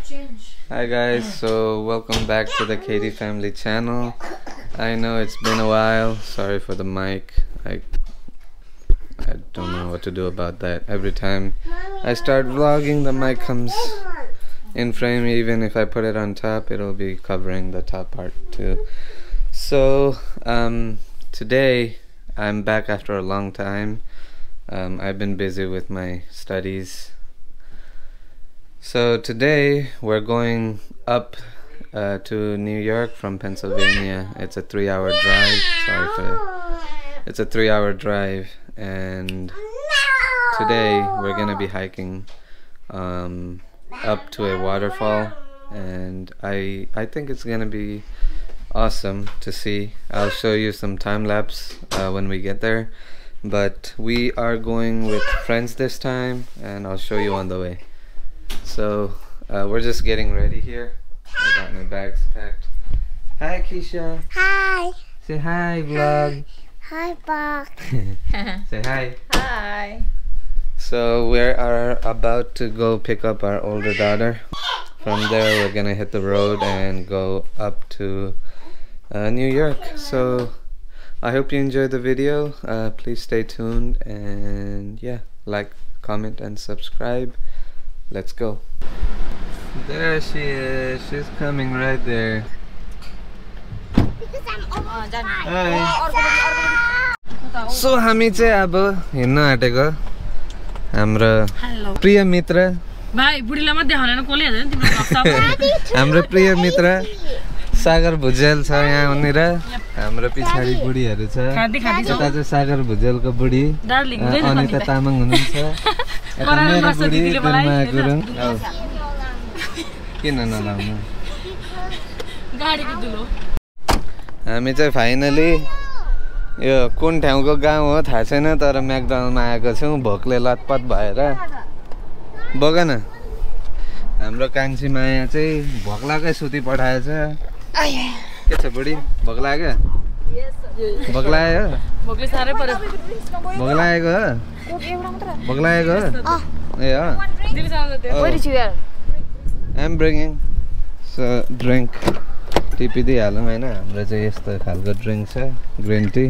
Hi guys, so welcome back to the Katie Family channel. I know it's been a while. Sorry for the mic. I don't know what to do about that. Every time I start vlogging, the mic comes in frame. Even if I put it on top, it'll be covering the top part too. So today I'm back after a long time. I've been busy with my studies. So today we're going up to New York from Pennsylvania. It's a 3-hour drive. It's a 3-hour drive, and today we're gonna be hiking up to a waterfall, and I think it's gonna be awesome to see. I'll show you some time lapse when we get there, but we are going with friends this time, and I'll show you on the way. So we're just getting ready here. I got my bags packed. Hi Keisha. Hi. Say hi vlog. Hi Bob. Say hi. Hi. So we are about to go pick up our older daughter. From there we're gonna hit the road and go up to New York. So I hope you enjoyed the video. Please stay tuned, and yeah, like, comment and subscribe. Let's go. There she is. She's coming right there. Hi. So हामी चाहिँ अब हिँड्न आँटेको हाम्रो प्रिय मित्र भाइ बुढीलाई मात्रै देखाउन न कोले हैन तिम्रो हाम्रो प्रिय मित्र सागर भुजेल छ यहाँ उनीर हाम्रो पिछाडी बुढीहरु छ यता चाहिँ सागर भुजेलको बुढी अनिता तामाङ हुनुहुन्छ यता मेरो बुढी दुर्मा गुरुङ किन नलाउनु गाडीको दुलो हामी चाहिँ फाइनली यो कुन ठाउँको गाउँ हो थाहा छैन तर म्याकडोनल्डमा आएको छौँ भोकले लतपत भएर बग न हाम्रो कान्छी माया चाहिँ भोक लागै सुती पठाएछ के छ बुढी भोक लाग्यो भोक लाग्यो भोकले सारै पर्यो भोक लागेको हो भोक लागेको हो ए हो दिदी साउन्ड त्यो I'm bringing so drink टिपिदिइहालौँ होइन हाम्रो चाहिँ यस्तो खालको ड्रिङ्क छ ग्रिन टी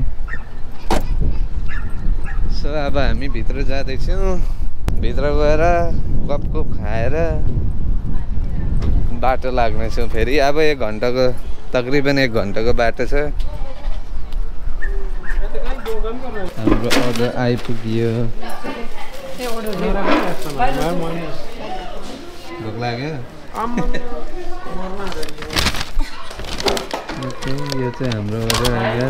सो अब हामी भित्र जाँदैछौँ भित्र गएर गफ खाएर बाटो लाग्नेछौँ फेरि अब 1 घन्टाको तकरिबन 1 घन्टाको बाटो छ हाम्रो अर्डर आइपुग्यो भोक लाग्यो यो चाहिँ हाम्रो अर्डर आइयो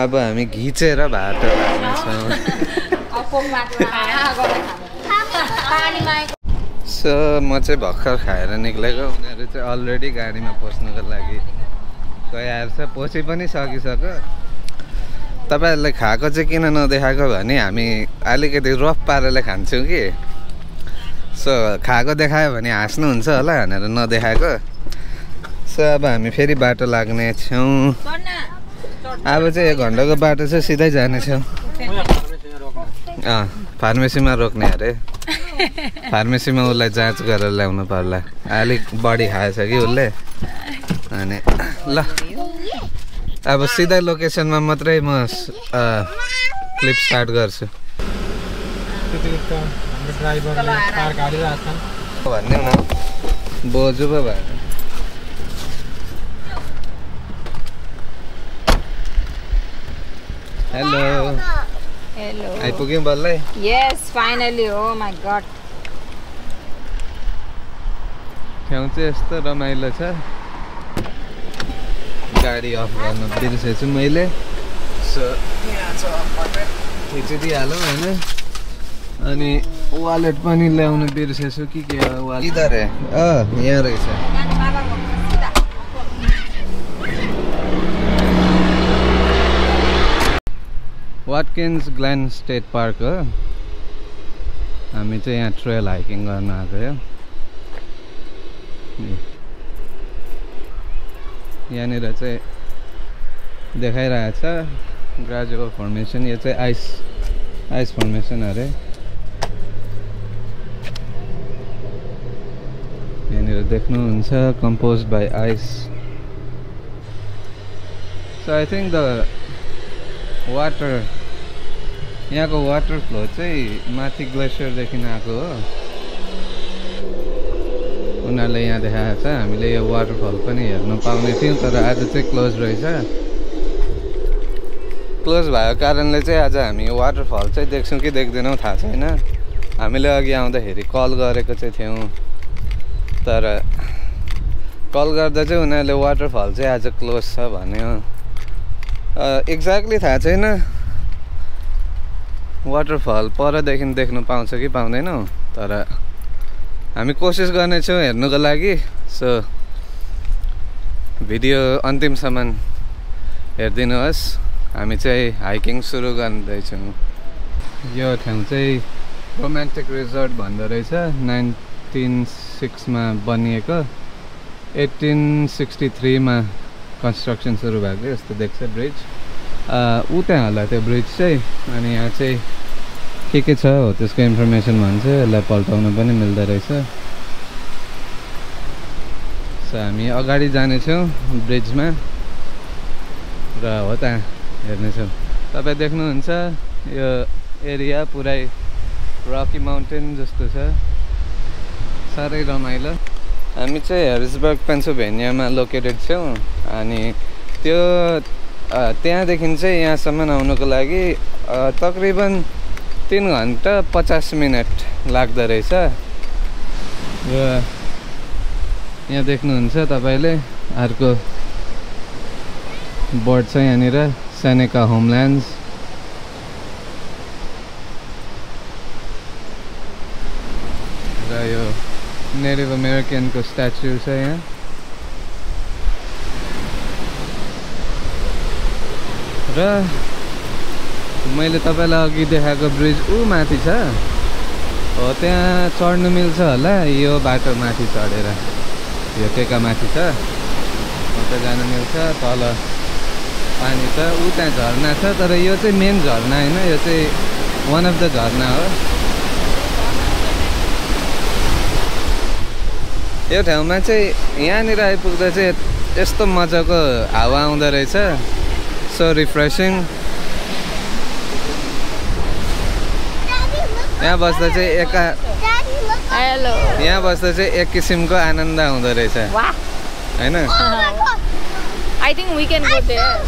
अब हामी घिचेर बाटो लाग्नेछौँ सो म चाहिँ भर्खर खाएर निक्लेको उनीहरू चाहिँ अलरेडी गाडीमा पस्नुको लागि गइहाल्छ पसी पनि सकिसक्यो तपाईहरुले खाएको चाहिँ किन नदेखाएको भने हामी अलिकति रफ पाराले खान्छौँ कि सो खाएको देखायो भने हाँस्नुहुन्छ होला भनेर नदेखाएको सो अब हामी फेरि बाटो लाग्ने छौँ अब चाहिँ 1 घन्टाको बाटो चाहिँ सिधै जानेछौँ फार्मेसीमा रोक्ने अरे फार्मेसीमा उसलाई जाँच गरेर ल्याउनु पर्ला अलिक बढी खाएछ कि उसले अनि ल अब सिधै लोकेसनमा मात्रै म क्लिप स्टार्ट गर्छु भन्नु न बोजू पो भएन हेलो Hello. आइपुग्यौँ बल्लै Yes, finally. Oh my God. ठाउँ चाहिँ यस्तो रमाइलो छ गाडी अफ गर्न बिर्सेछु मैले सो खिचिदिइहालौँ होइन अनि वालेट पनि ल्याउनु बिर्सेछु कि के हो इधर यहाँ रहेछ वाटकिन्स ग्लेन स्टेट पार्क हो हामी चाहिँ यहाँ ट्रेल हाइकिङ गर्न आएको हो यहाँनिर चाहिँ देखाइरहेछ ग्रेजुअल फर्मेसन यो चाहिँ आइस फर्मेसन अरे देख्नुहुन्छ composed by ice. So I think the water यहाँको वाटर फ्लो चाहिँ माथि ग्लेसियरदेखि आएको हो. उनीहरूले यहाँ देखाएको छ. हामीले यो वाटरफल पनि हेर्न पाउने थियौँ तर आज चाहिँ क्लोज रहेछ. क्लोज भएको कारणले चाहिँ आज हामी यो वाटरफल चाहिँ देख्छौँ कि देख्दैनौँ थाहा छैन. हामीले अघि आउँदाखेरि कल गरेको चाहिँ थियौँ तर कल गर्दा चाहिँ उनीहरूले वाटरफल चाहिँ आज क्लोज छ भन्यो. एक्ज्याक्टली थाहा छैन वाटरफल परदेखि देख्नु पाउँछ कि पाउँदैनौँ तर हामी कोसिस गर्नेछौँ हेर्नुको लागि. सो भिडियो अन्तिमसम्म हेरिदिनुहोस्. हामी चाहिँ हाइकिङ सुरु गर्दैछौँ. यो ठाउँ चाहिँ रोमान्टिक रिजोर्ट भन्दो रहेछ. 1906 मा बनिएको. 1863 मा कन्स्ट्रक्सन सुरु भएको जस्तो देख्छ ब्रिज. ऊ त्यहाँ होला त्यो ब्रिज चाहिँ. अनि यहाँ चाहिँ के छ हो त्यसको इन्फर्मेसन भन्छ. यसलाई पल्टाउन पनि मिल्दो रहेछ. सो हामी अगाडि जानेछौँ ब्रिजमा र हो त हेर्नेछौँ. तपाईँ देख्नुहुन्छ यो एरिया पुरै रकी माउन्टेन जस्तो छ. साह्रै रमाइलो. हामी चाहिँ हेरिसबर्ग पेन्सिल्भेनियामा लोकेटेड छौँ. अनि त्यो त्यहाँदेखि चाहिँ यहाँसम्म आउनुको लागि तकरिबन 3 घन्टा 50 मिनट लाग्दो रहेछ. र यहाँ देख्नुहुन्छ तपाईँले अर्को बोर्ड छ यहाँनिर सेनेका होमल्यान्ड्स. र यो नेटिभ अमेरिकनको स्ट्याच्यु छ यहाँ. र मैले तपाईँलाई अघि देखाएको ब्रिज ऊ माथि छ हो. त्यहाँ चढ्नु मिल्छ होला. यो बाटो माथि चढेर यो टेका माथि छ. त्यहाँ जानु मिल्छ. तल पानी छ. ऊ त्यहाँ झरना छ तर यो चाहिँ मेन झरना होइन. यो चाहिँ वान अफ द झरना हो. यो ठाउँमा चाहिँ यहाँनिर आइपुग्दा चाहिँ यस्तो मजाको हावा आउँदो रहेछ. So refreshing. यहाँ बस्दा चाहिँ एक किसिमको आनन्द आउँदो रहेछ हैन. I think we can go there.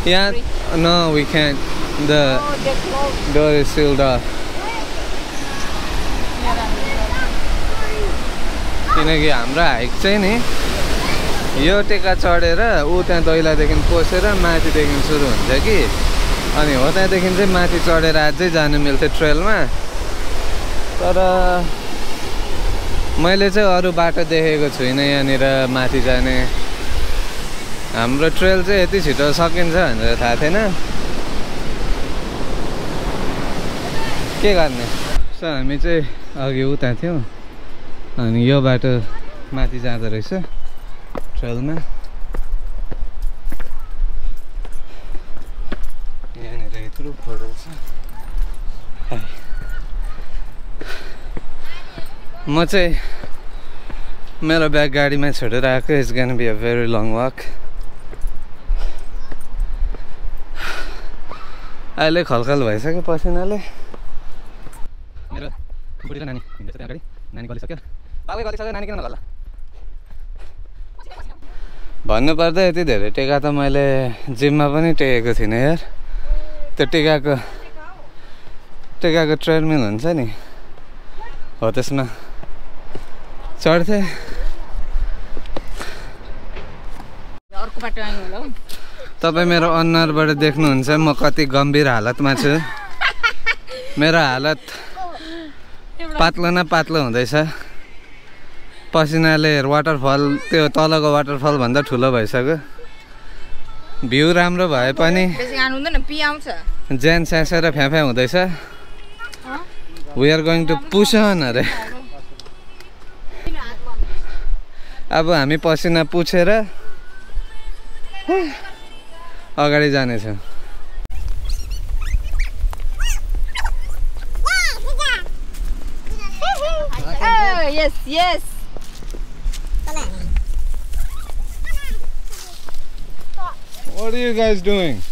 Yeah. No, we can't. The door is sealed off. किनकि हाम्रो हाइक चाहिँ नि यो टेका चढेर ऊ त्यहाँ दैलादेखि पसेर माथिदेखि सुरु हुन्छ कि. अनि हो त्यहाँदेखि चाहिँ माथि चढेर अझै जानु मिल्थ्यो ट्रेलमा. तर मैले चाहिँ अरू बाटो देखेको छुइनँ यहाँनिर माथि जाने. हाम्रो ट्रेल चाहिँ यति छिटो सकिन्छ भनेर थाहा थिएन. के गर्ने. सो हामी चाहिँ अघि उता थियौँ. अनि यो बाटो माथि जाँदो रहेछ ट्रेलमा. यहाँनिर यत्रो फोटो छ. म चाहिँ मेरो ब्याग गाडीमा छोडेर आएको. It's gonna be a very long walk. अहिले खलखल भइसक्यो पसिनाले. मेरो बुढी र नानी हिँड्दैछ त्यहाँ अगाडि. नानी गलिसक्यो. बाबु गलिसक्यो. नानी किन नगल्ला. भन्नुपर्दा यति धेरै टेका त मैले जिममा पनि टेकेको थिइनँ यार. त्यो टेकाको ट्रेडमिल हुन्छ नि हो त्यसमा चढ्थेँ. अर्को बाटो आउनु होला. तपाईँ मेरो अनुहारबाट देख्नुहुन्छ म कति गम्भीर हालतमा छु. मेरो हालत पातलो न पातलो हुँदैछ. पसिनाले वाटरफल त्यो तलको वाटरफल भन्दा ठुलो भइसक्यो. भ्यू राम्रो भए पनि ज्यान स्यासेर फ्याफ्या हुँदैछ. We are going to push on अरे. अब हामी पसिना पुछेर अगाडि जानेछौँ. Yes, yes. What are you guys doing?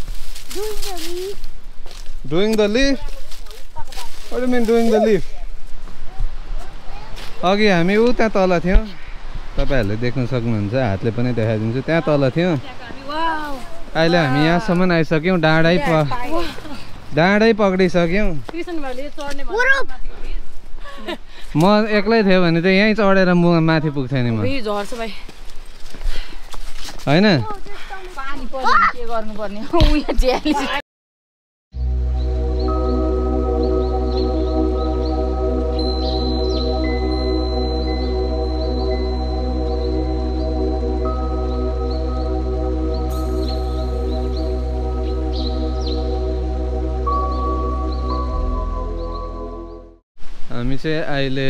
Doing the leaf? What do you mean doing the leaf? अघि हामी उता तल थियौँ तपाईहरुले देख्न सक्नुहुन्छ हातले पनि देखाइदिन्छु त्यहाँ तल थियौँ अहिले हामी यहाँसम्म आइसक्यौँ डाँडै पक्डिसक्यौँ म एक्लै थियो भने त यहीँ चढेर म माथि पुग्थेँ नि म हैन के गर्नुपर्ने उयो झ्याली हामी चाहिँ अहिले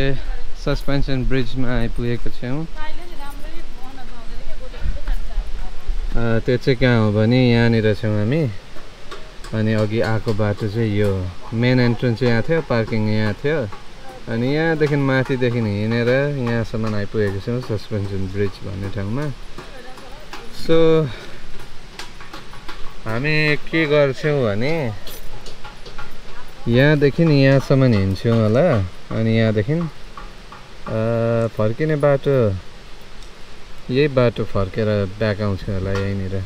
सस्पेन्सन ब्रिजमा आइपुगेको छौँ त्यो चाहिँ कहाँ हो भने यहाँनिर छौँ हामी अनि अघि आएको बाटो चाहिँ यो मेन एन्ट्रेन्स यहाँ थियो पार्किङ यहाँ थियो अनि यहाँदेखि माथिदेखि हिँडेर यहाँसम्म आइपुगेको छौँ सस्पेन्सन ब्रिज भन्ने ठाउँमा सो हामी के गर्छौँ भने यहाँदेखि यहाँसम्म हिँड्छौँ होला अनि यहाँदेखि फर्किने बाटो यही बाटो फर्केर ब्याक आउँछु होला यहीँनिर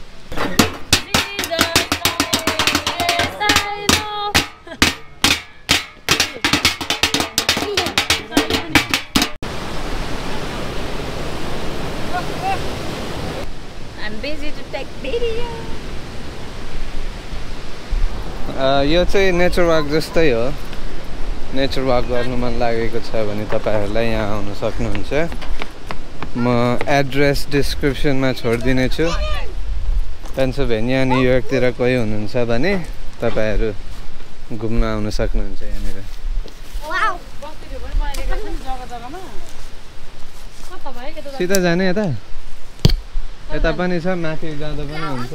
I'm busy to take video. यो चाहिँ नेचर वाक जस्तै हो नेचर वाक गर्नु मन लागेको छ भने तपाईहरुलाई यहाँ आउन सक्नुहुन्छ म एड्रेस डिस्क्रिप्सनमा छोडिदिने छु पेन्सिल्भेनिया न्युयोर्कतिर कोही हुनुहुन्छ भने तपाईहरु घुम्न आउन सक्नुहुन्छ यहाँनिर सिधा जाने यता यता पनि छ माथि जाँदा पनि हुन्छ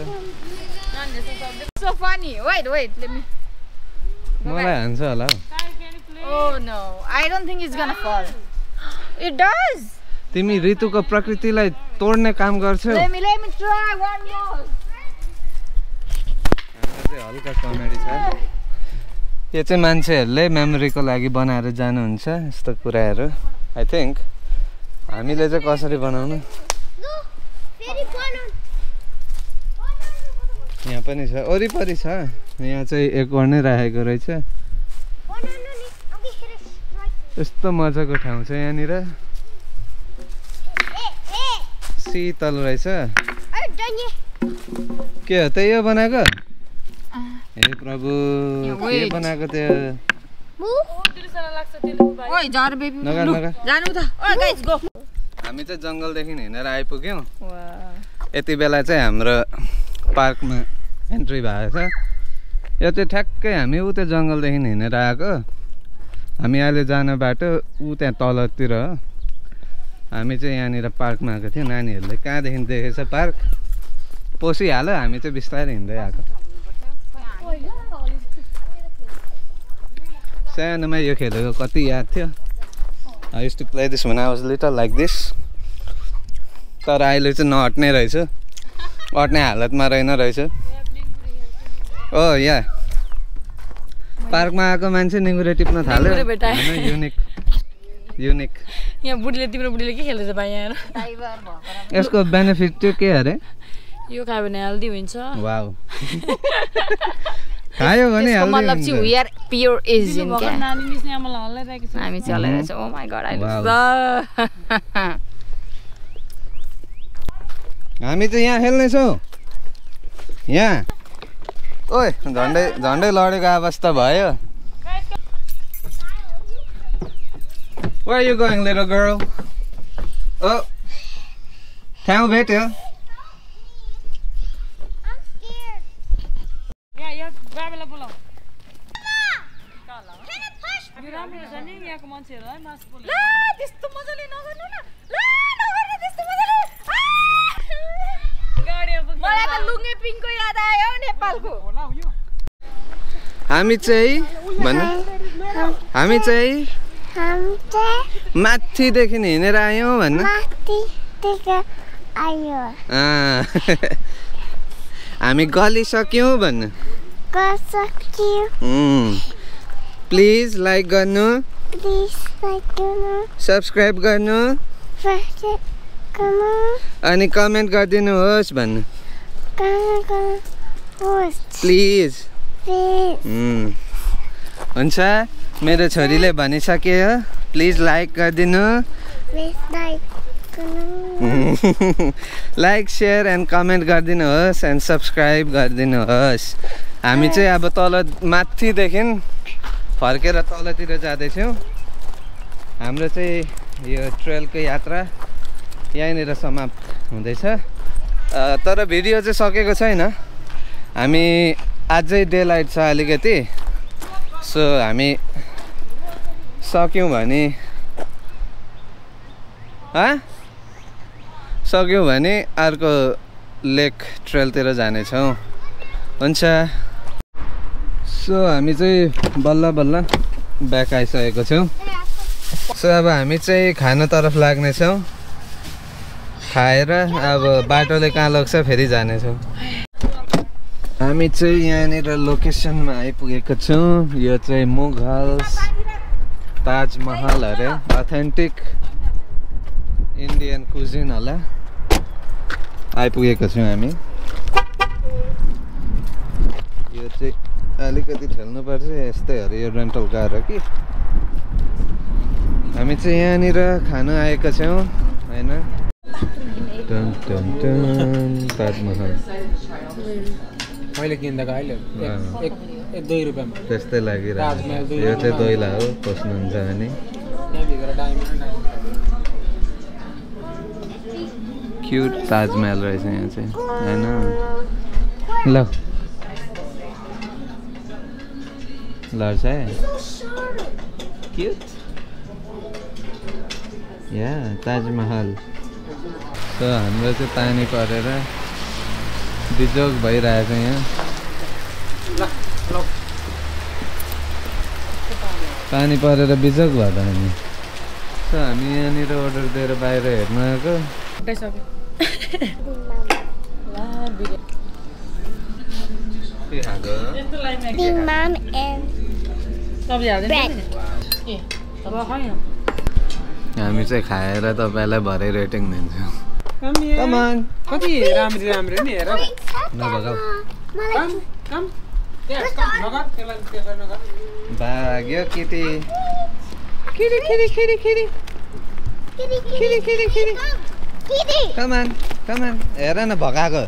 So funny. Wait, let me. मलाई हान्छ होला Oh no, I don't think it's gonna fall. It does. तिमी ऋतुको प्रकृतिलाई तोड्ने काम गर्छौ Let me try one more. चाहिँ हल्का कमेडी छ यो चाहिँ मान्छेहरुले मेमोरीको लागि बनाएर जानुहुन्छ यस्तो कुराहरु आई थिंक हामीले चाहिँ कसरी बनाउनु यहाँ पनि छ वरिपरि छ यहाँ चाहिँ एकवर नै राखेको रहेछ यस्तो मजाको ठाउँ छ यहाँनिर शीतल रहेछ के हो त यो बनाएको हे प्रभु के बनाएको त्यो ओइ जार बेबी जानु त ओइ गाइस गो हामी चाहिँ जंगलदेखि हिँडेर आइपुग्यौं यति बेला चाहिँ हाम्रो पार्कमा एन्ट्री भएको छ यो चाहिँ ठ्याक्कै हामी उतै जंगलदेखि हिँडेर आएको हामी अहिले जाने बाटो उ त्यहाँ तलतिर हो हामी चाहिँ यहाँनिर पार्कमा आएको थियौँ नानीहरूले कहाँदेखि देखेछ पार्क पसिहाल्यो हामी चाहिँ बिस्तारै हिँड्दै आएको सानोमा यो खेलेको कति याद थियो I used to play this when I was little like this तर अहिले चाहिँ नहट्ने रहेछ अट्ने हालतमा रहेन रहेछ ओ या पार्कमा आएको मान्छे निगुरे टिप्न थाल्यो युनिक यहाँ बुढीले तिम्रो बुढीले के खेल्दैछ भाइ यहाँ यसको बेनिफिट चाहिँ के अरे यो खायो भने हेल्दी हुन्छ वाउ खायो भने हेल्दी मतलब चाहिँ we are pure Asian क्या नानी मिस्ने आमालाई हल्लाइरहेको छ हामी चाहिँ हल्लाइरहेछ oh my god I love हामी चाहिँ यहाँ खेल्ने छौँ यहाँ ओइ झन्डै लडेको अवस्था भयो Where are you going little girl? Oh ठाउँ भेट्यो यहाँ बाबालाई बोलाऊ यो राम्रो छ नि यहाँको मान्छेहरु है मासु बोले ल त्यस्तो मजाले नगर्नु न ल नगर्नु त्यस्तो मजाले मलाई त लुङ्गे पिङको याद आयो नेपालको हामी चाहिँ माथिदेखि हिँडेर आयौँ भन्नु हामी गलिसक्यौँ भन्नु प्लिज लाइक गर्नु सब्सक्राइब गर्नु अनि कमेन्ट गरिदिनुहोस् भन्नु प्लिज हुन्छ मेरो छोरीले भनिसक्यो प्लिज लाइक गरिदिनु लाइक सेयर एन्ड कमेन्ट गरिदिनुहोस् एन्ड सब्सक्राइब गरिदिनुहोस् हामी चाहिँ अब तल माथिदेखि फर्केर तलतिर जाँदैछौँ हाम्रो चाहिँ यो ट्रेलको यात्रा यहीँनिर समाप्त हुँदैछ तर भिडियो चाहिँ सकेको छैन हामी अझै डे लाइट छ अलिकति सो हामी सक्यौँ भने अर्को लेक ट्रेलतिर जानेछौँ हुन्छ सो हामी चाहिँ बल्ल बल्ल ब्याक आइसकेको छौँ सो अब हामी चाहिँ खानातर्फ लाग्नेछौँ खाएर अब बाटोले कहाँ लग्छ फेरि जानेछौँ हामी चाहिँ यहाँनिर लोकेसनमा आइपुगेको छौँ यो चाहिँ मुगल्स ताजमहल अरे अथेन्टिक इन्डियन कुजिन होला आइपुगेको छौँ हामी यो चाहिँ अलिकति ठेल्नुपर्छ यस्तै अरे यो रेन्टल कार हो कि हामी चाहिँ यहाँनिर खानु आएका छौँ होइन ताजमहल मैले किन्दाको अहिले 1-2 रुपियाँमा त्यस्तै लागिरहेको यो चाहिँ दैला हो पस्नुहुन्छ भने क्युट ताजमहल रहेछ यहाँ चाहिँ होइन ल लड्छ है क्युट या ताजमहल सो हाम्रो चाहिँ पानी परेर बिजोग भइरहेछ यहाँ पानी परेर बिजोग भयो त हामी सो हामी यहाँनिर अर्डर दिएर बाहिर हेर्न आएको के खाएको हामी चाहिँ खाएर तपाईँलाई भरे रेटिङ दिन्छौँ कति राम्रो नि हेर नभगाऊ भाग्यो केटी कमान हेर न भगाएको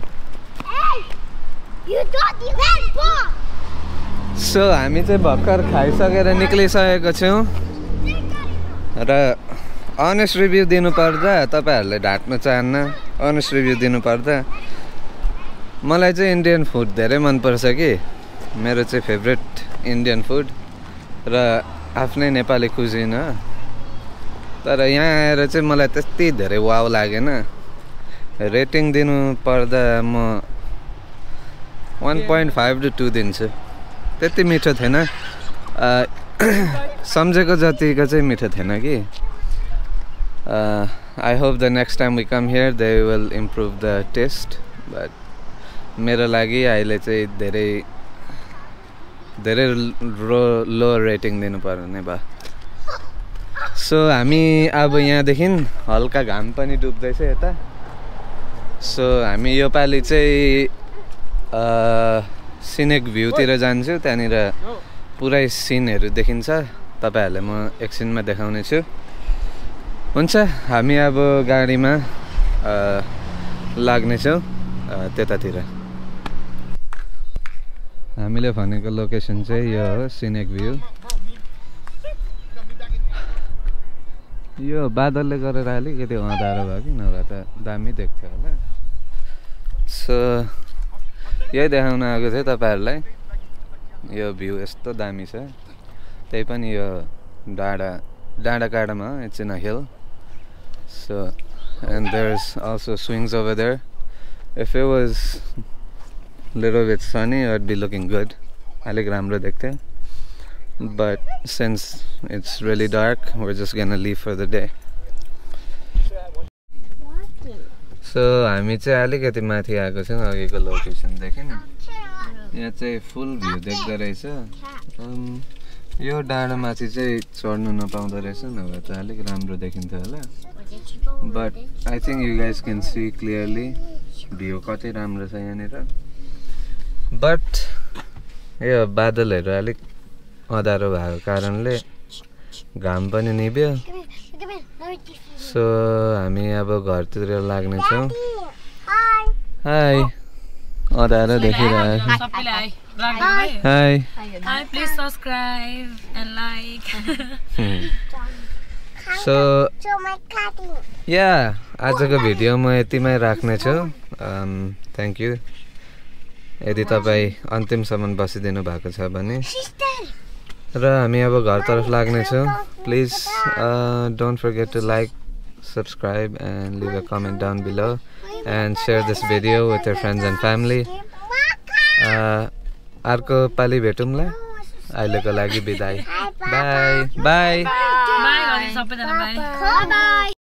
सो हामी चाहिँ भर्खर खाइसकेर निक्लिसकेको छौँ र अनेस्ट रिभ्यू दिनुपर्दा तपाईँहरूले ढाँट्न चाहन्न अनेस्ट रिभ्यू दिनुपर्दा मलाई चाहिँ इन्डियन फुड धेरै मनपर्छ कि मेरो चाहिँ फेभरेट इन्डियन फुड र आफ्नै नेपाली कुजिन हो तर यहाँ आएर चाहिँ मलाई त्यति धेरै वाउ लागेन रेटिङ दिनु पर्दा म 1.5 to 2 दिन्छु त्यति मिठो थिएन सम्झेको जतिको चाहिँ मिठो थिएन कि I hope the next time we come here they will improve the taste but मेरो लागि अहिले चाहिँ धेरै लो रेटिङ दिनुपर्ने भयो सो हामी अब यहाँदेखि हल्का घाम पनि डुब्दैछ यता सो हामी यो पालि चाहिँ सिनेक भ्यूतिर जान्छु त्यहाँनिर पुरै सिनहरू देखिन्छ तपाईँहरूलाई म एकछिनमा देखाउने छु हुन्छ हामी अब गाडीमा लाग्नेछौँ त्यतातिर हामीले भनेको लोकेसन चाहिँ यो हो सिनेक भ्यू यो बादलले गरेर अलिकति अँधारो भयो कि नभए त दामी देख्थ्यो होला सो यही देखाउन आएको थिएँ तपाईँहरूलाई यो भ्यू यस्तो दामी छ त्यही पनि यो डाँडा काँडामा it's in a hill so and there's also swings over there if it was little bit sunny it would be looking good alik ramro dekhte but since it's really dark we're just gonna leave for the day so so हामी चाहिँ अलिकति माथि आएको छौँ अघिको लोकेसनदेखि नि यहाँ चाहिँ फुल भ्यू देख्दो रहेछ यो डाँडामाथि चाहिँ चढ्नु नपाउँदो रहेछ नभए त अलिक राम्रो देखिन्थ्यो होला but I think you guys can see clearly view कति राम्रो छ यहाँनिर बट यो बादलहरू अलिक अँधारो भएको कारणले घाम पनि निभ्यो सो हामी अब घरतिर लाग्नेछौँ हाई अँधारो देखिरहेको सबैले हाई राख्नु है hi hi please subscribe and like so या आजको भिडियो म यतिमै राख्नेछु थ्याङ्क यू यदि तपाईँ अन्तिमसम्म बसिदिनु भएको छ भने र हामी अब घरतर्फ लाग्नेछौँ please don't forget to like subscribe and leave a comment down below and share this video with your friends and family अर्को पालि भेटौँला अहिलेको लागि बिदाई बाई बाई बाई सबैजना बाई